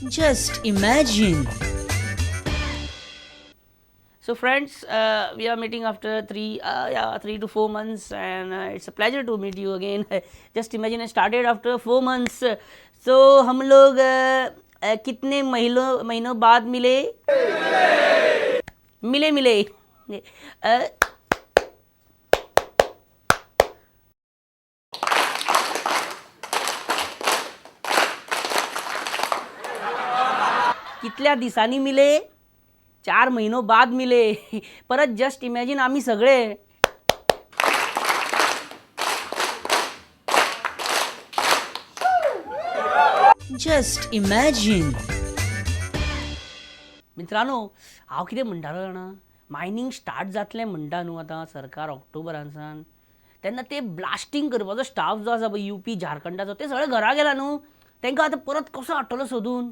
Just imagine. So friends, we are meeting after 3 to 4 months, and it's a pleasure to meet you again. Just imagine, I started after 4 months. So हम लोग कितने महीनों महीनों बाद मिले मिले मिले. कितल्या दिसांनी मिले? 4 म्हयनो बाद मिले. परत जस्ट इमॅजिन, आमी सगळे Just imagine. मित्रांनो, हांव कितें म्हणटालो जाणा, मायनींग स्टार्ट जातलें म्हणटा न्हू आतां सरकार ऑक्टोबरानसान, तेन्ना ते ब्लास्टींग करपाचो स्टाफ जो आसा पळय युपी झारखंडाचो, ते सगळे घरा गेला न्हू, तांकां आतां परत कसो हाडटलो सोदून?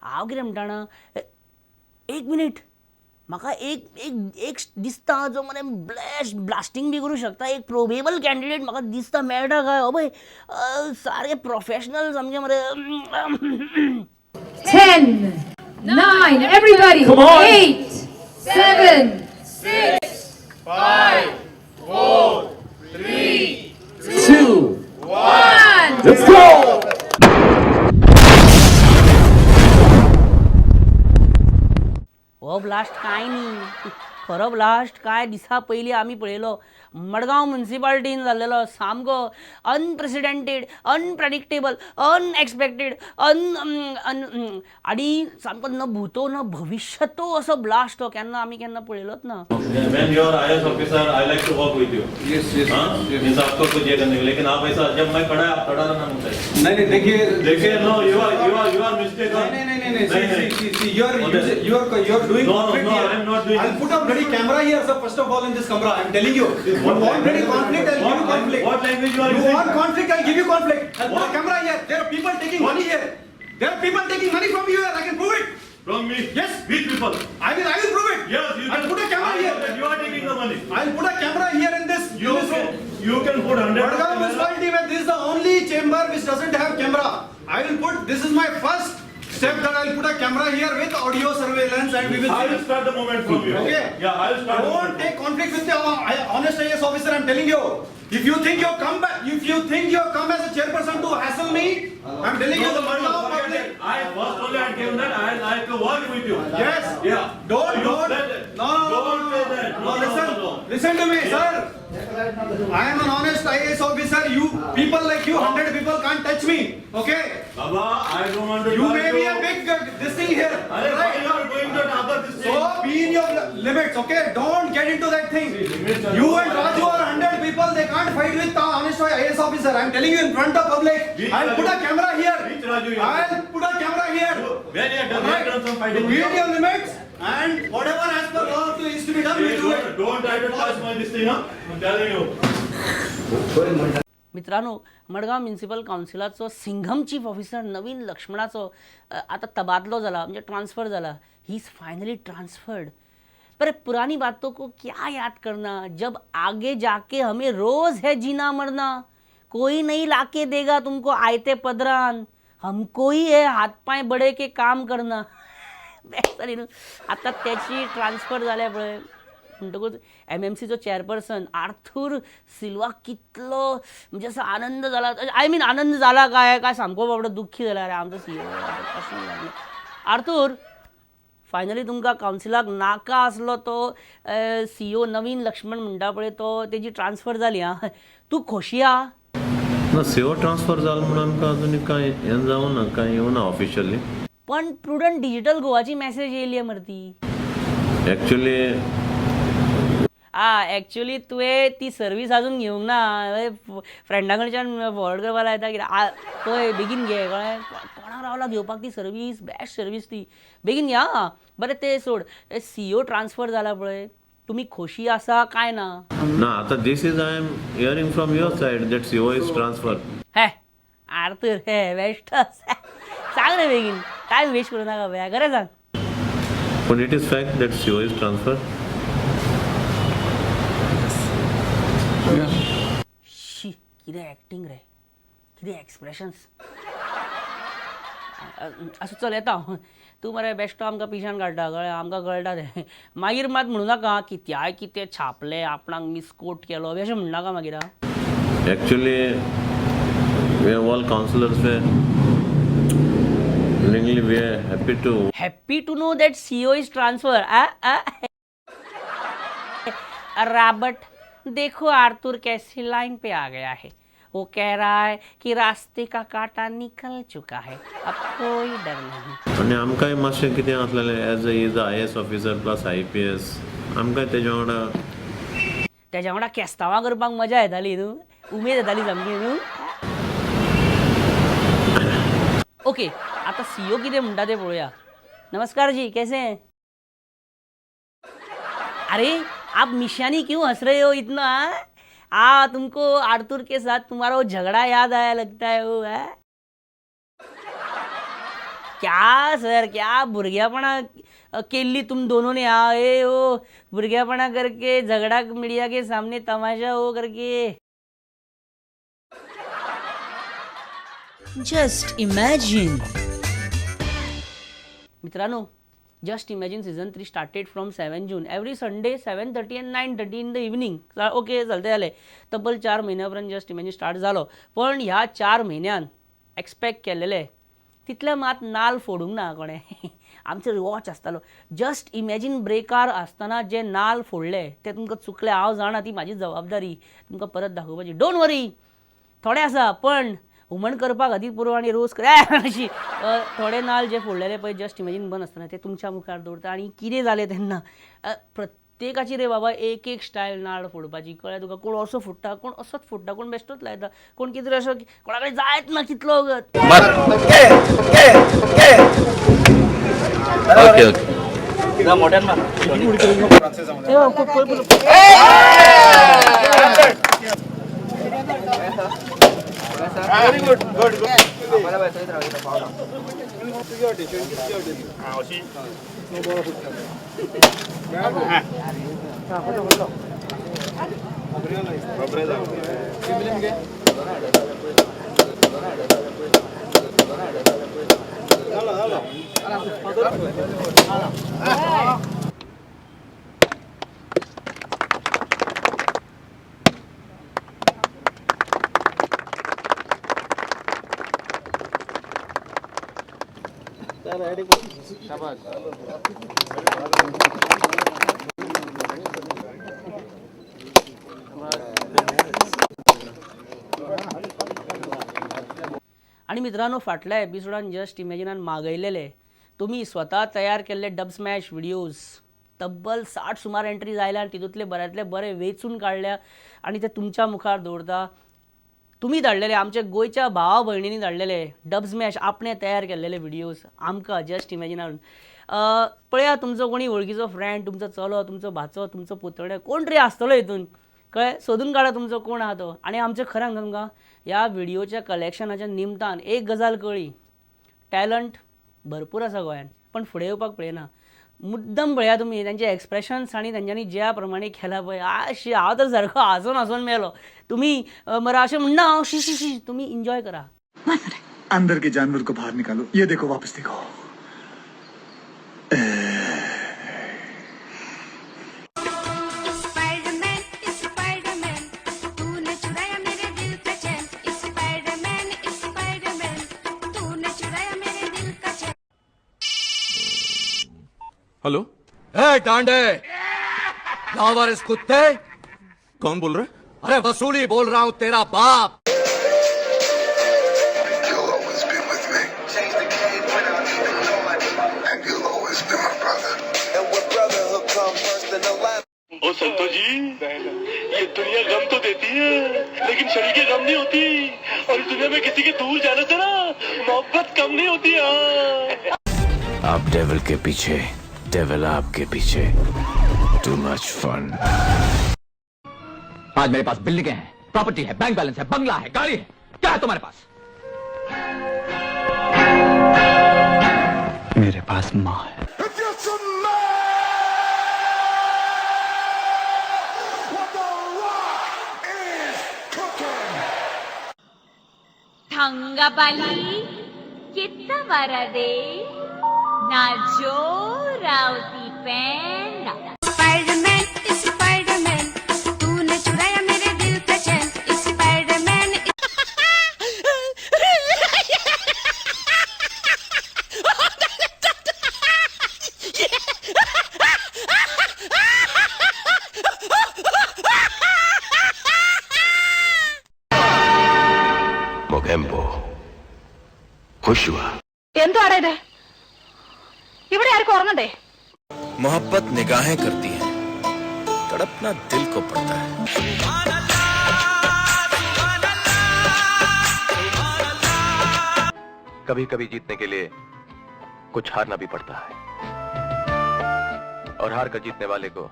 हांव कितें म्हणटा जाणा, एक मिनीट, म्हाका एक एक एक दिसता जो मरे ब्लास्टींग बी करूं शकता. एक प्रोबेबल कॅन्डिडेट म्हाका दिसता, मेळटा काय? हो पळय, सारके प्रोफेशनल सामके मरे. 10, 9, everybody. Come on. 8, 7, 6, 2, 1. Let's go! हो ब्लास्ट कांय न्ही, खरो ब्लास्ट कांय दिसा पयलीं आमी पळयलो मडगांव मुन्सिपाल्टीन जाल्लेलो, सामको अनप्रेसिडेंटेड, अनप्रडिक्टेबल, अनएक्सपेक्टेड, अन अन आनी सामको न भूतो न भविश्यतो असो ब्लास्ट हो केन्ना आमी केन्ना पळयलोच ना. When you are IAS officer, I like to work with you. Yes. हाँ? Yes. Means आपको कुछ ये करने, लेकिन आप ऐसा जब मैं खड़ा है, आप खड़ा रहना मुझे. नहीं नहीं, देखिए. देखिए, no, you are mistaken. नहीं नहीं नहीं नहीं, see, see, see, you are Okay. using, you are doing No, no, conflict no, here. I am not doing- I'll put a bloody camera here, sir, first of all in this camera, I am telling you. You What want bloody language? Conflict, I'll give you conflict. What language you are You using? want conflict, I'll give you conflict. I'll put a What? camera here. There are people taking What? money here. There are people taking money from you here. I can prove it. From me? Yes. Which people? I will prove it. Yes, you I'll can. put a camera I know here. that you are taking the money. I'll put a camera here in this You in this can, room. you can put 100. Madgaon municipality में this is the only chamber which doesn't have camera. I will put, this is my first step that I will put a camera here with audio surveillance and we will I will see. Start the moment from you. Okay. Yeah, I will start. the Don't moment. take conflict with the honest IAS officer, I am telling you. If you think you come back, if you think you come as a chairperson to hassle me, I am telling No, you the no, no, Madgaon forget public. it. I first only I came that I like to work with you. Yes. Yeah. Don't, You don't. said it. No, no, no, Don't no, say no. that. No, No, no, listen. no, no. Listen to me, sir. I am an honest IAS officer. You people like you, 100 people can't touch me. Okay? Baba, I don't want to You touch may be a big this thing here. Arey, why Right? you are going to other this So thing? be in your limits, okay? Don't get into that thing. Limits are- You and Raju are 100 people. They can't fight with the honest IAS officer. I'm telling you in front of public. Which I'll put a Raju? camera here. Which Raju you are? I'll put a camera here. When you have done, Right? done some fighting. Be in your limits and whatever as per law is to be done, we do it. Don't try to touch my this thing, huh? I'm telling you. मित्रांनो, Madgaon municipal कावन्सिलाचो Singham chief officer Naveen लक्ष्मणाचो आतां तबादलो जाला, म्हणजे transfer जाला. He is finally transferred. पर पुरानी बातों को क्या याद करना, जब आगे जाके हमें रोज है जीना मरना. कोई नहीं लाके देगा तुमको आयते पदरान, हमको ही है हात पाय बड़े के काम करना. बेस्ट जाली न्हू. आतां त्याची ट्रान्सफर जाल्या पळय, म्हणटकूच एम एम सीचो चॅरपर्सन आर्थूर सिल्वा कितलो म्हणजे असो आनंद जाला, I mean आनंद जाला काय काय सामको बाबडो दुख्खी जाला, अरे आमचो सी कशें जालें. आर्थूर, फायनली तुमकां कावन्सिलाक नाका आसलो तो सी ओ नवीन लक्ष्मण म्हणटा पळय तो, तेजी ट्रान्सफर जाली. आं, तूं खोशी आहा? ना, सीओ ट्रान्सफर जालो म्हणून आमकां अजून कांय हें जावना, कांय येवना ऑफिशियली. पण प्रुडंट डिजिटल गोवाची मॅसेज येयली मरे ती. एक्चुअली आ, एक्चुली तुवें ती सर्वीस अजून घेवंक ना, फ्रेंडा कडच्यान फॉरवर्ड करपा लायता कितें पळय, बेगीन घे, कळ्ळें? कोणाक रावला घेवपाक ती सर्वीस? बेस्ट सर्वीस ती, बेगीन घे. आं, बरें, तें सोड, सी ओ ट्रान्सफर जाला पळय, तुमी खोशी आसा काय ना? ना, आतां this is I am hearing from your side that CO is transfer. हे आर्थर, हे बेस्ट सांग रे, बेगीन, टायम वेस्ट करूं नाका पळया, खरें सांग. पूण it is fact that CO is transfer? शी, कितें एक्टींग रे, कितें एक्सप्रेशन्स. आसूं, चल येता हांव. तूं मरे बेश्टो आमकां पिशान काडटा, कळ्ळें? आमकां कळटा तें. मागीर मात म्हणूं नाका कित्याय कितें छापलें, आपणाक मिसकोट केलो बी अशें म्हणनाका मागीर आं. Actually we all councillors we willingly we are happy to happy to know that CEO is transfer. Robert, देखो आर्थुर कैसी लाइन पे आ गया है. वो कह रहा है कि रास्ते का कांटा निकल चुका है, अब कोई डर नहीं. आनी आमकांय मातशें कितें आसलेलें as a is a IAS officer plus IPS आमकांय तेज्या वांगडा तेज्या वांगडा केस्तांवां करपाक मजा येताली न्हू, उमेद येताली सामकी न्हू. ओके, आतां सीईओ कितें म्हणटा तें पळोवया. नमस्कार जी, कैसे हैं? अरे आप मिशानी क्यों हंस रहे हो इतना? हाँ? आ तुमको आर्थुर के साथ तुम्हारा वो झगड़ा याद आया लगता है वो है. क्या सर, क्या भुरग्यापणा केल्ली तुम दोनों ने. आ ए ओ भुरग्यापणा करके झगड़ा, मीडिया के सामने तमाशा हो करके. Just imagine. मित्रांनो, Just Imagine season 3 started from 7 June, every Sunday 7:30 and 9:30 in the evening. Okay, चलते जालें. तब्बल 4 म्हयन्या उपरांत जस्ट इमॅजीन स्टार्ट जालो, पण ह्या 4 म्हयन्यान एक्सपेक्ट केलेले तितले मात नाल फोडूंक ना कोणें. आमचो वॉच आसतालो जस्ट इमॅजीन ब्रेकार आसतना जे नाल फोडले ते तुमकां चुकले, हांव जाणा, ती म्हाजी जबाबदारी तुमकां परत दाखोवपाची. Don't worry, थोडे आसा पण हुमण करपा खातीर पुरो आनी रोस अशी थोडे नाल जे फोडलेले पळय जस्ट इमॅजीन बंद आसतना ते तुमच्या मुखार दवरता. आनी कितें जालें तेन्ना प्रत्येकाची रे बाबा एक एक स्टायल नाल फोडपाची, कळ्ळें तुका? कोण असो फोडटा, कोण असोच फोडटा, कोण बेश्टोच लायता, कोण कितें तरी असो, कोणा कडेन जायत ना कितलो वगत. Okay okay. आनी मित्रांनो, फाटल्या एपिसोडान जस्ट इमॅजिनान मागयलेले तुमी स्वता तयार केल्ले डब स्मॅश व्हिडियोज, तब्बल 60 सुमार एंट्रीज आयल्या आनी तितूंतले बऱ्यांतले बरे वेंचून काडल्या आनी ते तुमच्या मुखार दवरता. तुमी धाडलेले, आमच्या गोंयच्या भावा भयणींनी धाडलेले डब स्मॅश आपणे तयार केल्लेले व्हिडियोज आमकां जस्ट इमॅजिनान. पळया, तुमचो कोणी वळखीचो फ्रेंड, तुमचो चलो, तुमचो भाचो, तुमचो पुतणे, कोण तरी आसतलो हितून, कळ्ळें? सोदून काडा तुमचो कोण आहा तो. आनी आमचें खरें सांगता तुमकां, ह्या व्हिडियोच्या कलेक्शनाच्या निमतान एक गजाल कळ्ळी, टॅलंट भरपूर आसा गोंयांत पण फुडें येवपाक पळयना. मुद्दम पळया तुमी तेंचे एक्सप्रेशन्स आनी तेंच्यांनी ज्या प्रमाणे केला पळय, आशी हांव तर सारको हांसून हांसून मेलो. तुमी मरे अशें म्हणना हांव, शी शी शी, तुमी एन्जॉय करा. अंदर के जानवर को बाहर निकालो. ये देखो, वापस देखो. स्पाइडरमैन, स्पाइडरमैन, तूने चुराया मेरे दिल का चैन. स्पाइडरमैन, स्पाइडरमैन, तूने चुराया मेरे दिल का चैन. हेलो. ए डांडे, लावारिस कुत्ते. कौन बोल रहा है? अरे वसूली बोल रहा हूँ, तेरा बाप. You'll always be with me. And you'll always be my brother. ओ संतो जी, ये दुनिया गम तो देती है लेकिन शरीके गम नहीं होती और इस दुनिया में किसी के दूर जाने से ना मोहब्बत कम नहीं होती. हाँ. आप डेविल के पीछे, डेविल आपके पीछे. Too much fun. आज मेरे पास बिल्डिंगें हैं, प्रॉपर्टी है, बैंक बैलेंस है, बंगला है, गाड़ी है. क्या है तुम्हारे पास? मेरे पास माँ है. If you're some man, what the rock is cooking. Thangapali. कितना रे ना जोर पेंडा। स्पाइडरमैन स्पाइडरमैन तूने चुराया मेरे दिल का चैन, स्पाइडरमैन। मोगेम्बो खुश हुआ। എന്താണ് ഇത്? ഇവിടെ ആർക്കും ഉറങ്ങണ്ടേ? मोहब्बत निगाहें करती हैं, तड़पना दिल को पड़ता है। कभी कभी जीतने के लिए कुछ हारना भी पड़ता है और हार कर जीतने वाले को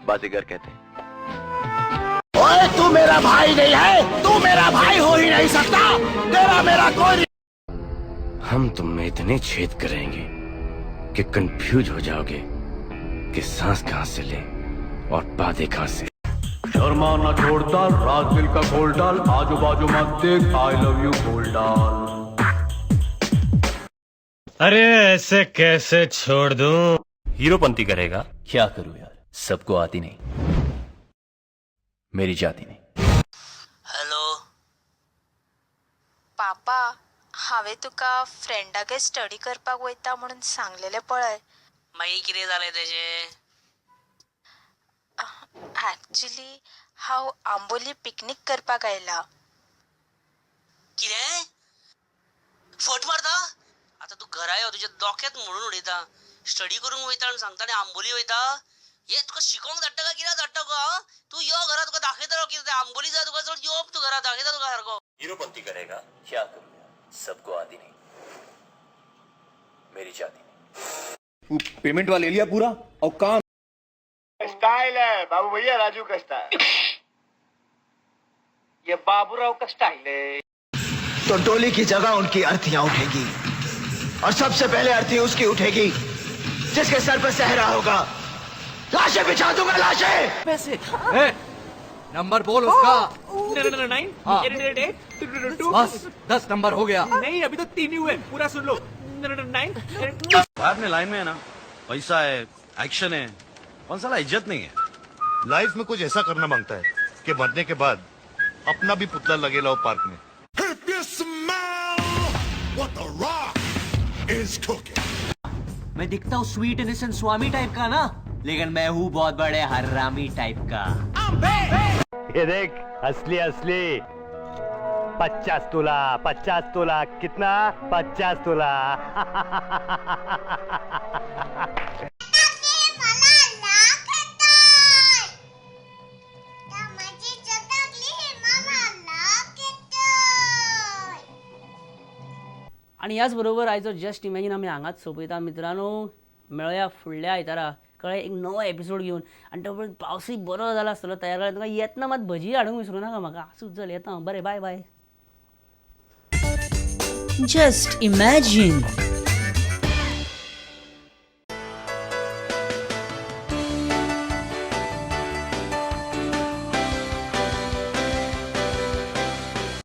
बाजीगर कहते हैं। ओए तू मेरा भाई नहीं है, तू मेरा भाई हो ही नहीं सकता, तेरा मेरा कोई हम तुम में इतने छेद करेंगे कि कंफ्यूज हो जाओगे कि सांस कहां से ले और बातें कहां से। शर्मा ना छोड़ डाल, राज दिल का खोल डाल, आजू बाजू मत देख, I love you बोल डाल। अरे ऐसे कैसे छोड़ दूं? हीरोपंती करेगा क्या करूं यार, सबको आती नहीं, मेरी जाती नहीं। हॅलो पापा, हांवें तुका फ्रेंडागेर स्टडी करपाक वयता म्हणून सांगलेलें पळय। मागीर कितें जालें तेजें? ॲक्च्युली हांव आंबोली पिकनीक करपाक आयला। कितें फट मारता? आतां तूं घरा यो, तुज्या दोक्यात म्हणून उडयता। स्टडी करूंक वयता म्हूण सांगता आनी आंबोली वयता? हे तुका शिकोंक धाडटा काय कित्याक धाडटा गो? आं, तूं यो घरा, तुका दाखयता कितें तें। आंबोली जाय तुका चड, यो तूं घरा, दाखयता तुका सारको। हीरोपंती करेगा क्या करूं यार, सबको आती नहीं, मेरी जाती नहीं। पेमेंट वाले लिया पूरा और काम स्टाइल है बाबू भैया, राजू का स्टाइल, ये बाबूराव का स्टाइल है। तो डोली की जगह उनकी अर्थियां उठेगी और सबसे पहले अर्थी उसकी उठेगी जिसके सर पर सहरा होगा। लाशें बिछा दूंगा, लाशें। नंबर बोल उसका। 9 8 2 बस 10 नंबर हो गया। नहीं, अभी तो 3 ही हुए, पूरा सुन लो। 9 अपने लाइन में है ना, पैसा है, एक्शन है, कौन साला इज्जत नहीं है। लाइफ में कुछ ऐसा करना मांगता है कि मरने के बाद अपना भी पुतला लगेला हो पार्क में। What the rock is cooking. मैं दिखता हूँ स्वीट इनोसेंट स्वामी टाइप का ना, लेकिन मैं हूँ बहुत बड़े हरामी टाइप का। ये देख, असली असली 50 तोला, 50 तोला, कितना? 50 तोला। आनी ह्याच बरोबर आयचो जस्ट इमॅजीन आमी हांगाच सोंपयता मित्रांनो। मेळया फुडल्या आयतारा, कळ्ळें, एक नवो एपिसोड घेवन। आनी तो पळय पावसूय बरो जाला आसतलो तयार जाल्यार तुका येतना मात भजी हाडूंक विसरूं नाका म्हाका। आसूं, चल येता हांव, बरें, बाय बाय। Just imagine.